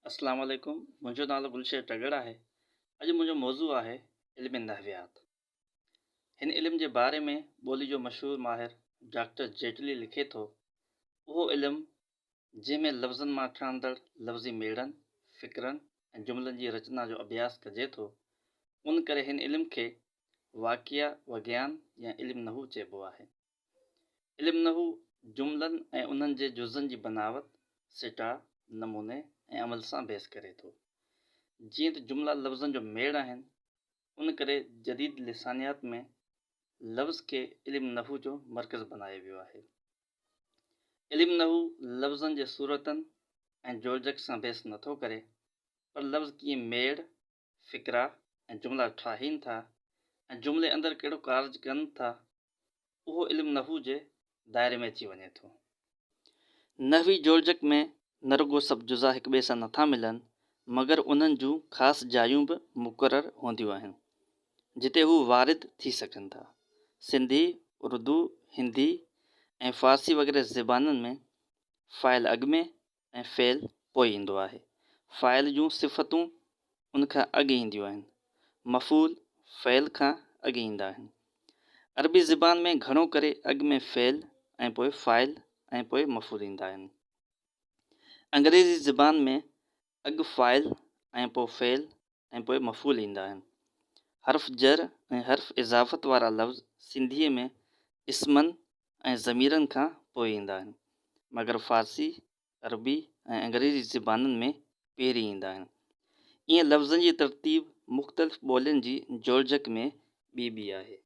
اسلام عليڪم منهنجو نالو گلشير ٽڳڙ آهي اڄ منهنجو موضوع آهي علم نحويات هن علم جي باري ۾ ٻولي جو مشهور ماهر ڊاڪٽر جيٽلي لکي ٿو اهو علم جنهن ۾ لفظن مان ٺهندڙ لفظي ميڙن فقرن ۽ جملن جي رچنا جو اڀياس ڪجي ٿو ان ڪري هن علم کي واقعه وگيان يا علم نحو چئبو آهي. علم نحو جملن ۽ انهن جي جزن جي بناوت، سٽاء، نموني ۽ عمل سان بحث ڪري ٿو. جيئن ته جملا لفظن جو ميڙ آهن، ان ڪري جديد لسانيات ۾ لفظ کي علم نحو جو مرڪز بنايو ويو آهي. علم نحو لفظن جي صورتن ۽ جوڙجڪ سان بحث نٿو ڪري، پر لفظ ڪيئن ميڙ، فقرا ۽ جملا ٺاهين ٿا ۽ جملي اندر ڪهڙو ڪارج ڪن ٿا، اهو علم نحو جي دائري ۾ اچي وڃي ٿو. نحوي جوڙجڪ ۾ نه رڳو سڀ جزا هڪٻئي سان نٿا ملن، مگر انهن جون خاص جايون به مقرر هونديون آهن، جتي هو وارد ٿي سگهن ٿا. سنڌي، اردو، هندي ۽ فارسي وغيره زبانن ۾ فاعل اڳ ۾ ۽ فعل پوء ايندو آهي. فاعل جون صفتون ان کان اڳ اينديون آهن. مفعول فعل کان اڳ ايندا آهن. عربي زبان ۾ گهڻو ڪري اڳ ۾ فعل ۽ پوء فاعل ۽ پوء مفعول ايندا آهن. انگريزي زبان ۾ اڳ فاعل ۽ پوء فعل ۽ پوء مفعول ايندا آهن. حرف جر ۽ حرف اضافت وارا لفظ سنڌيء ۾ اسمن ۽ ضميرن کان پوء ايندا آهن، مگر فارسي، عربي ۽ انگريزي زبانن ۾ پهرين ايندا آهن. ائين لفظن جي ترتيب مختلف ٻولين جي جوڙجڪ ۾ ٻي ٻي آهي.